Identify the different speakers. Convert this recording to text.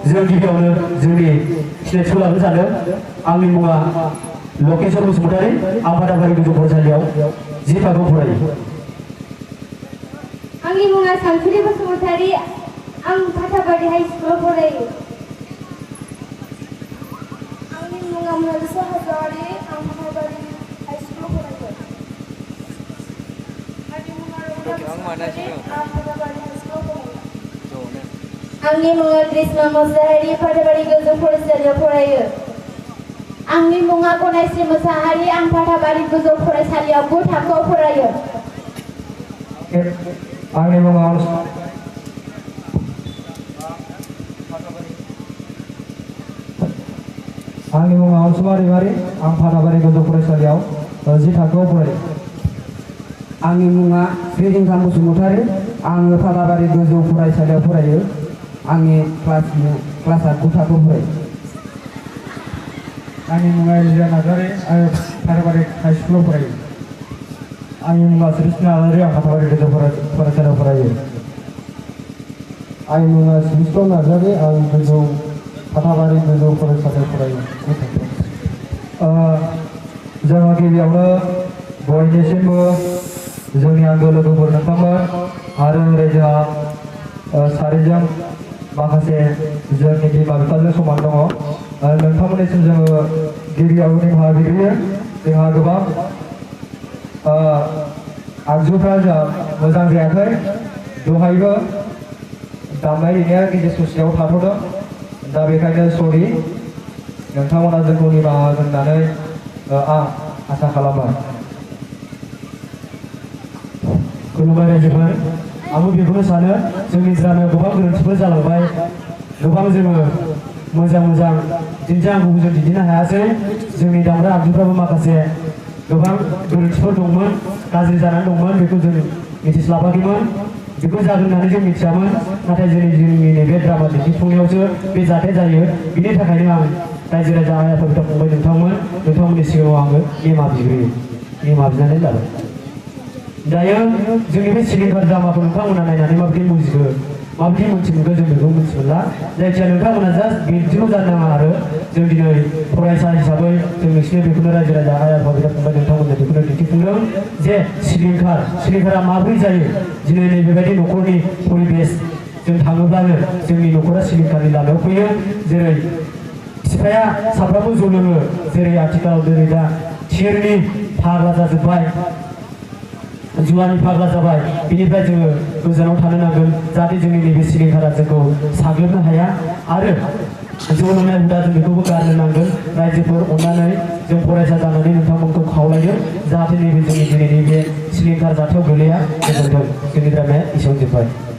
Speaker 1: जों गिबियावनो जोंनि स्टेजखौ लानो सानो आंनि मुङा लकेश्वर बसुमतारी आं फाथाबारि गोजौ फरायसालियाव 10 थाखोआव फरायो।
Speaker 2: आंनि मुङा सानसुरि बसुमतारी आं फाथाबारि हाइ स्कुलाव फरायो। आंनि मुङा मोनालिसा हाज'वारी आं फाथाबारि हाइ स्कुलाव फरायो। आंनि मुङा रंजा बसुमतारी आं फाथाबारि हाइ स्कुलाव फरायो। आंनि मुङा ग्रीष्मा मोसाहारी फाथाबारि गोजौ फरायसालियाव फरायो। आंनि मुङा गनायस्री मोसाहारी आं फाथाबारि गोजौ फरायसालियाव 9 थाखोआव फरायो।
Speaker 3: आंनि मुङा अनसुमा दैमारी आं फाथाबारि गोजौ फरायसालियाव 10 थाखोआव फरायो।
Speaker 4: आंनि मुङा श्रीरिंखां बसुमतारी आं फाथाबारि गोजौ फरायसालियाव फरायो। आंनि क्लासा 9 थाखोआव फरायो।
Speaker 3: आंनि मुङा एलिजा नार्जारी आं फाथाबारि हाइ स्कुलाव फरायो। आंनि मुङा सृष्टि नार्जारी आं फाथाबारि गोजौ फरायसालियाव फरायो। आंनि मुङा सृष्टि नार्जारी आं फाथाबारि गोजौ फरायसालियाव फरायो। जोङो गिबियावनो बयनिसिमबो जोंनि आंगो लोगोफोर नोंथांमोन आरो ओरै जोंहा सारिजों माखासे जोंनि बिमा बिफाजों समान दङ नोंथांमोननिसिम जोङो गिबियाव निमाहा बिग्रोयो। जोंहा गोबां आगजुफ्रा जोंहा मोजां जायाखै दहायबो दामनाय देनाया गेजेर ससेयाव थाथ'दों दा बेखायनो सरि नोंथांमोना जोंखौ निमाहा होननानै आं आसा खालामो।
Speaker 1: खुलुमबाय रायजोफोर आंबो बेखौनो सानो जोंनि गामियाव गोबां गोरोन्थिफोर जालांबाय गोबां जोङो मोजां दिन्थिनांगौखौ जों दिन्थिनो हायासै जोंनि दामग्रा आगजुफ्राबो माखासे गोबां गोरोन्थिफोर दंमोन गाज्रि जानानै दंमोन बेखौ जों मिथिस्लाबाखैमोन बेखौ जागोन होननानै जों मिथियामोन नाथाय जोंनि नैबे ड्रामा दिन्थिफुंनायावसो बे जाथाय जायो बिनि थाखायनो आं रायजो राजा आइ आफा बिदा फंबाय नोंथांमोननि सिगाङाव आङो निमाहा बिग्रोयो निमाहा बिनानै लाबाय। दायो जोंनि बे सिलिंखार ड्रामाखौ नोंथांमोना नायनानै माबायदि बुजिखो माबायदि मोनथिमोनखो जों बेखौ मिथिमोनला जायखिया नोंथांमोना जास्ट बिदिल' जानो नाङा आरो जों दिनै फरायसा हिसाबै जों नोंसिनो बेखौनो रायजो राजा आइ आफा बिदा फंबाय नोंथांमोननो बेखौनो दिन्थिफुंदों जे सिलिंखारा माबोरै जायो दिनै नैबेबायदि न'खरनि परिबेस जों थाङोब्लानो जोंनि न'खरा सिलिंखारनि लामायाव फैयो जेरै बिफाया साफ्रामबो जौ लोङो जेरै आथिखालाव दिनै दा थिरनि फाग्ला जाजोब्बाय जुवानि फाग्ला जाबाय बिनिफ्राय जोङो गोजानाव थानो नांगोन जाहाथे जोंनि नैबे सिलिंखारा जोंखौ साग्लोबनो हाया आरो जौ लोंनाय हुदा जों बेखौबो गारनो नांगोन रायजोफोर अननानै जों फरायसा जानानै नोंथांमोनखौ खावलायो जाहाथे नैबे जोंनि दिनैनि बे सिलिंखार जाथायाव गोलैया गोजोन्थों जोंनि ड्रामाया एसेयावनो जोब्बाय।